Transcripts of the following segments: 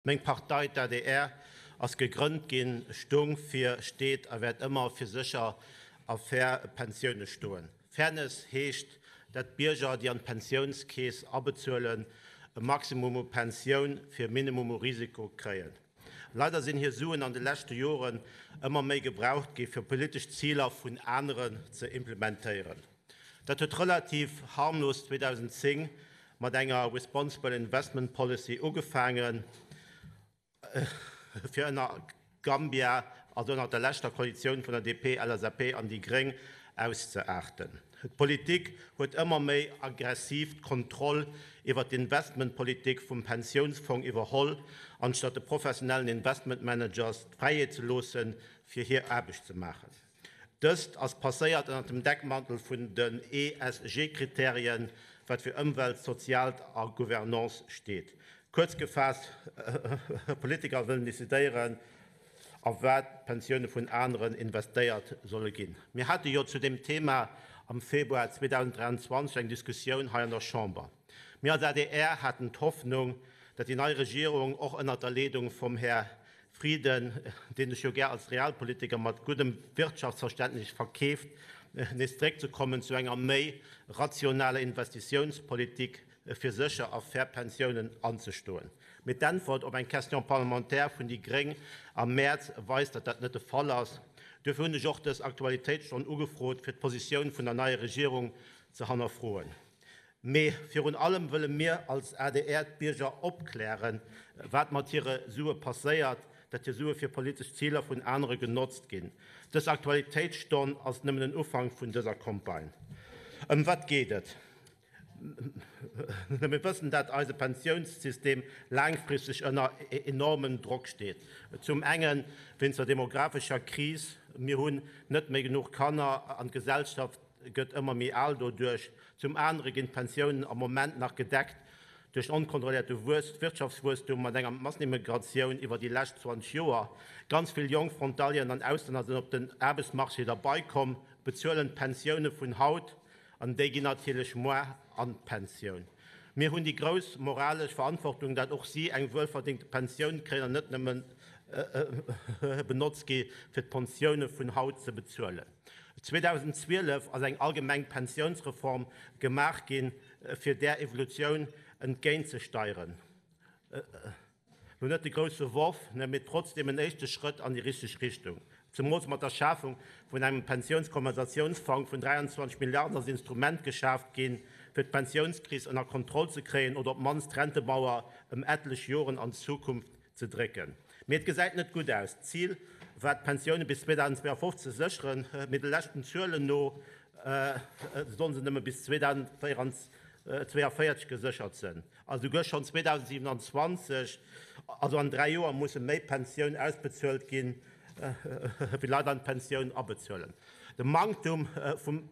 Meng Partei, d'ADR, ass gegrënnt ginn, stoung fir, steet a wäert ëmmer fir sécher a fair Pensioune stoen. Fairness heescht, dat d'Bierger, déi an d'Pensiounskeess abezuelen, e Maximum u Pensioun fir e Minimum u Risiko kréien. Leider sinn hir Suen an de leschte Joren ëmmer méi gebraucht gi fir politesch Ziler vun aneren ze implementéieren. Dat huet relativ harmlos 2010 mat enger Responsible Investment Policy ugefaangen, fir ënner Gambia, also ënner der leschter Koalitioun vun der DP, LSAP an déi Gréng, auszeaarten. D'Politik huet ëmmer méi aggressiv d'Kontroll iwwer d'Investmentpolitik vum Pensiounsfong iwwerholl, anstatt de professionellen Investment Managers d'Fräiheet ze loossen, fir hir Aarbecht ze maachen. Dëst ass passéiert ënnert dem Deckmantel vun den ESG-Kriterien, wat fir Ëmwelt, Soziaalt a Gouvernance steet. Kuerz gefaasst, Politiker wëllen decidéieren, a wat d'Pensioune vun aneren investéiert solle ginn. Mir hate jo zu deem Thema am Februar 2023 eng Diskussioun hei an der Chamber. Mir als adr haten d'Hoffnung, datt déi nei Regierung och ënnert der Leedung vum Här Frieden, deen sech jo gär als Realpolitiker mat guddem Wirtschaftsverständnis verkeeft, nees zeréckzekommen zu enger méi rationaler Investitiounspolitik fir sécher a fair Pensiounen anzestoen. Mee d'Äntwert op eng Question parlementaire vun déi gréng am Mäerz weist, datt dat net de Fall ass. Duerfir hunn ech och dës Aktualitéitsstonn ugefrot, fir d'Positioun vun der neier Regierung ze hannerfroen. Mee virun allem wëlle mir als adr d'Bierger opklären, wat mat hire Sue passéiert, dat hir Sue fir politesch Ziler vun anere genotzt ginn. Dës Aktualitéitsstonn ass nëmmen en Ufank vun dëser Campagne. Ëm wat geet et? Mir wëssen, dat eise Pensiounssystem laangfristeg ënner enormem Drock steet. Zum enge wéinst der demographescher Kris, mir hunn net méi genuch Kanner an d'Gesellschaft gëtt ëmmer méi al doduerch. Zum anere ginn d'Pensiounen am Moment nach gedeckt duerch den onkontrolléierte Wirtschaftswuesstum mat enger Massenimmigratioun iwwer déi lescht 20 Joer. Ganz vill jonk Frontalieren an Auslänner sinn op den Aarbechtsmarché derbai komm, bezuelen d'Pensioune vun haut an déi ginn natierlech muar an d'Pensioun. Mir hunn déi grouss moralesch Verantwortung, dat och si eng wuelverdéngte Pensioun kréien an net nëmmen benotzt gi fir d'Pensioune vun haut ze bezuelen. 2012 ass eng allgemeng Pensiounsreform gemaach ginn, fir där Evolutioun entgéintzesteieren. Lo net de grousse Worf, mee trotzdeem en éischte Schrëtt an déi richteg Richtung. Zemools mat der Schafung vun engem Pensiounskompensatiounsfang vun 23 Milliarden ass en Instrument geschaaft ginn, fir d'Pensiounskris ënner Kontroll ze kréien oder op d'mannst d'Rentemauer ëm etlech Joren an d'Zukunft ze drécken. Mee et gesäit net gutt aus. D'Zil war d'Pensioune bis 2052 ze sécheren, mee de leschten Zuelen no sollen se nëmme bis 2042 geséchert sënn. A souguer schonn 2027, also an 3 Joer, musse méi Pensioun ausbezuelt ginn, wéi Leit an d'Pensioun abezuelen. De Manktum vum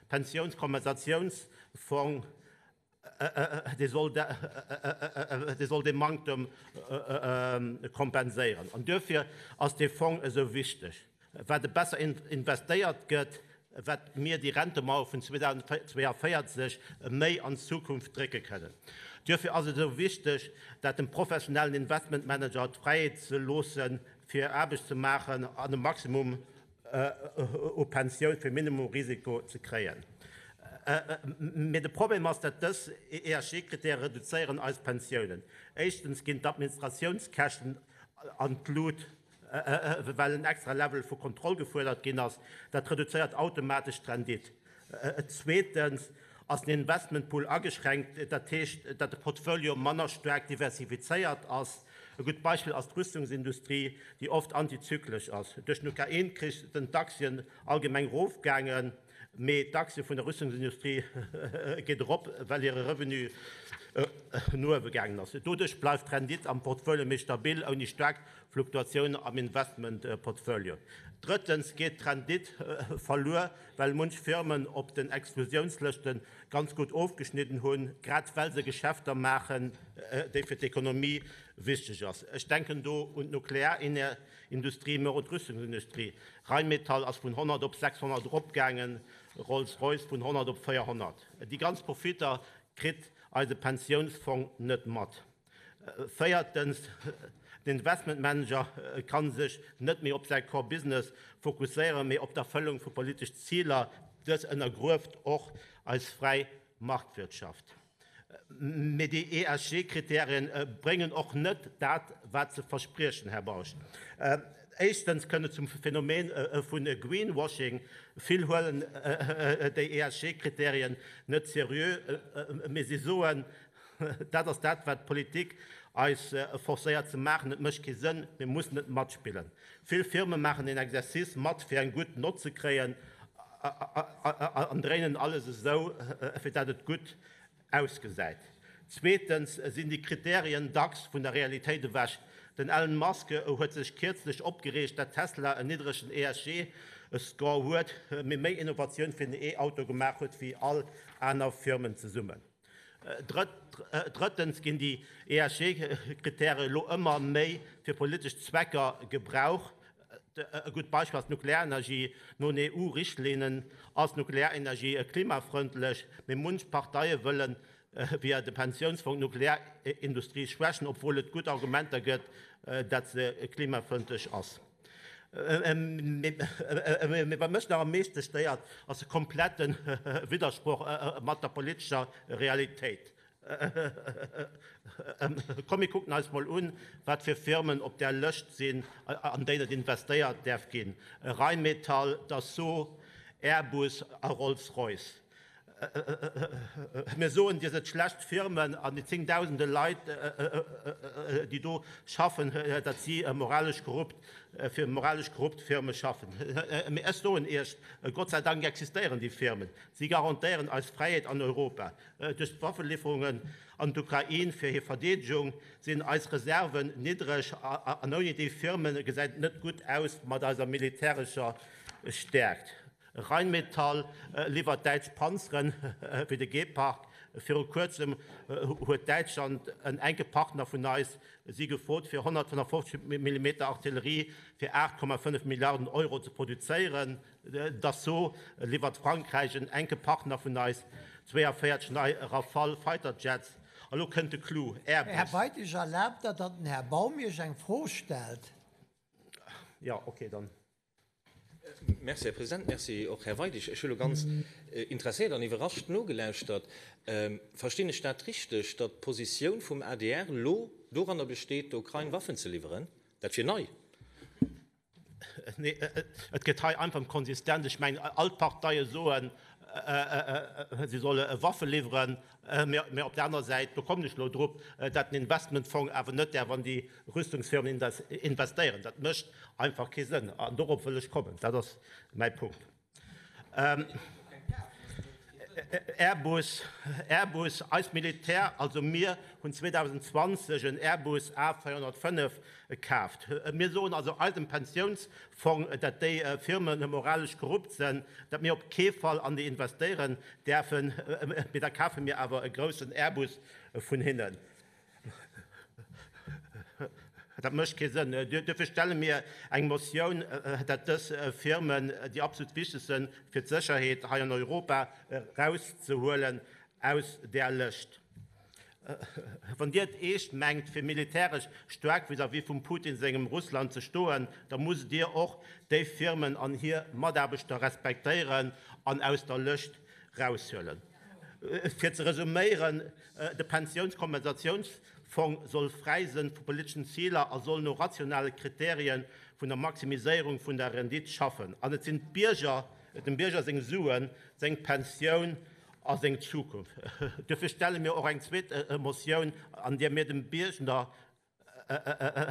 Pensiounskompensatiounsfong Dee soll dee Manktem kompenséieren. An duerfir ass dee Fong esou wichteg. Wat e besser investéiert gëtt, wat mir déi Rentemauer vun 2042 méi an d'Zukunft drécke kënnen. Duerfir ass et esou wichteg, dat dem professionellen Investmentmanager d'Fräiheet ze loossen, fir Aarbecht ze maachen an e Maximum u Pensioun fir Minimum Risiko ze kréien. Mee de Problem ass, dat dës ESG-Kritäre reduzéieren eis Pensiounen. Éischtens ginn d'Administratiounskäschten an d'Lut, well en extra Level vu Kontroll gefuerdert ginn ass. Dat reduzéiert automatesch d'Rendite. Zweetens ass den Investmentpool ageschränkt, dat heescht, datt de Portfolio manner staark diversifizéiert ass. E gutt Beispill ass d'Rüstungsindustrie, déi oft antizyklesch ass. Duerch den Ukrain-Krich sënn d'Aktien allgemeng rofgaangen, mee d'Aktie vun der Rüstungsindustrie geet erop, well hire Revenu no uewe gaangen ass. Doduerch bleift d'Rendite am Portfolio méi stabil, ouni staark Fluktuatioun am Investmentportfolio. Drëttens geet d'Rendite verluer, well munch Firmen op den Exklusiounslëschte ganz gutt ofgeschnidden hunn, grad well se Geschäfter maachen, déi fir d'Ekonomie wichteg ass. Ech denken do un d'Nuklearindustrie, mee och un d'Rüstungsindustrie. Rheinmetall ass vun 100 op 600 eropgaangen, Rolls-Royce vun 100 op 400. Déi ganz Profitter kritt eise Pensiounsfong net mat. Véiertens, den Investmentmanager ka sech net méi op säi Core Business fokusséieren, mee op d'Erfëllung vu politesch Ziler. Dës ënnergrueft och eis fräi Marktwirtschaft. Mee déi ESG-Kriterien bréngen och net dat, wat se verspriechen, Här Bausch. Éischtens kënnt et zum Phänomen vu Greenwashing. Vill huelen déi ESG-Kriterien net seriö, mee si soen, Dat ass dat, wat d'Politik eis forcéiert ze maachen. Et mécht kee Sënn, mir mussen net matspillen. Vill Firme maachen deen Exercice mat, fir eng gutt Nott ze kréien an dréinen alles esou, fir dat et gutt ausgesäit. Zweetens sinn déi Kriterien dacks vun der Realitéit ewech. Den Elon Musk huet sech kierzlech opgereegt, dat Tesla en niddregen ESG-Score huet, mee méi Innovatioun fir den E-Auto gemaach huet wéi all aner Firmen zesummen. Drëttens ginn déi ESG-Krittäre elo ëmmer méi fir politesch Zwecker gebraucht. E gutt Beispill ass d'Nuklearenergie. No den EU-Richtlinnen ass d'Nuklearenergie klimafrëndlech, mee munch Parteie wëlle via de Pensiounsfong d'Nuklearindustrie schwächen, obwuel et gutt Argumenter gëtt, dat se klimafrëndlech ass. Mee wat mech nach am meeschte stéiert, ass de komplette Widdersproch mat der politescher Realitéit. Komm mir kucken eis mol un, wat fir Firmen op där Lëscht sinn, an déi net investéiert däerf ginn, Rheinmetall, Dassault, Airbus a Rolls-Royce. Mir soen, Dir sidd schlecht Firmen an déi zéngdausende Leit, déi do schaffen, datt si moralesch korrupt, fir moralesch korrupt Firme schaffen. Mee ech soen Iech, Gott sei Dank existéieren déi Firmen. Si garantéieren eis Fräiheet an Europa. Duerch d'Waffelifferungen an d'Ukrain fir hir Verdeedegung sinn eis Reserven niddreg an ouni déi Firme gesäit et net gutt aus mat eiser militärescher Stäerkt. Rheinmetall liwwert däitsch Panzeren, wéi de Gepard. Viru kuerzem huet Däitschland, en enke Partner vun eis, si gefrot, fir 155 Millimeter Artillerie fir 8,5 Milliarden Euro ze produzéieren. Dassault liwwert Frankräich, en enke Partner vun eis, 42 nei Rafale Fighter Jets. A lo kënnt de Clou, Airbus. Här Weidig, erlaabt Der, datt den Här Baum Iech eng Fro stellt? Jo, okay, dann. Merci, Här President. Merci och, Här Weidig. Ech hu lo ganz interesséiert an iwwerrascht nogelauschtert. Verstinn ech dat richteg, datt d'Positioun vum adr lo doranner besteet, der Ukrain Waffen ze liwweren? Dat wier nei. Nee, et geet hei einfach ëm Konsistenz. Ech mengen, all d'Parteie soen, si solle Waffe liwweren, mä op der anerer Säit, do kommen ech elo drop, datt den Investmentfong awer net däerf an déi Rüstungsfirmen investéieren. Dat mécht einfach kee Sënn an dorop wëll ech kommen. Dat ass mäi Punkt. Airbus, Airbus, eist Militär, also mir hunn 2020 en Airbus A405 kaaft. Mir soen also eisem Pensiounsfong, dat déi Firmen moralesch korrupt sënn, dat mir op kee Fall an déi investéieren däerfen, mee da kafe mir awer e groussen Airbus vun hinnen. Dat mécht kee Sënn. Duerfir stelle mir eng Motioun, dat dës Firmen, déi absolut wichteg sënn fir d'Sécherheet hei an Europa, erauszehuelen aus där Lëscht. Wann Dir et eescht mengt, fir militäresch staark vis-à-vis vum Putin sengem Russland ze stoen, da musst Dir och déi Firmen an hir Mataarbechter respektéieren an aus der Lëscht eraushuelen. Fir ze resuméieren, De Pensiounskompensatiounsfong soll fräi sënn vu politeschen Ziler a soll no rationale Kriterien vun der Maximiséierung vun der Rendite schaffen. An et sinn d'Bierger, dem Bierger seng Suen, seng Pensioun a seng Zukunft. Duerfir stelle mir och eng zweet Motioun, an där mir dem Bierger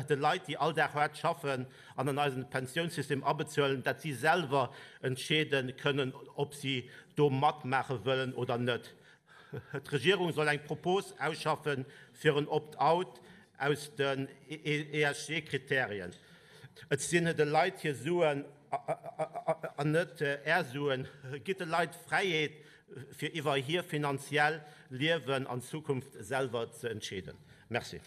de Leit, déi all Dag haart schaffen an an eisen Pensiounssystem abezuelen, dat si selwer entscheede kënnen, ob si do matmaache wëllen oder net. D'Regierung soll eng Propos ausschaffe fir en Opt-out aus den ESG-Kriterien. Et sinn de Leit hir Suen an net Är Suen. Gitt de Leit d'Fräiheet, fir iwwer hir finanziell Liewen an Zukunft selwer ze entscheeden. Merci.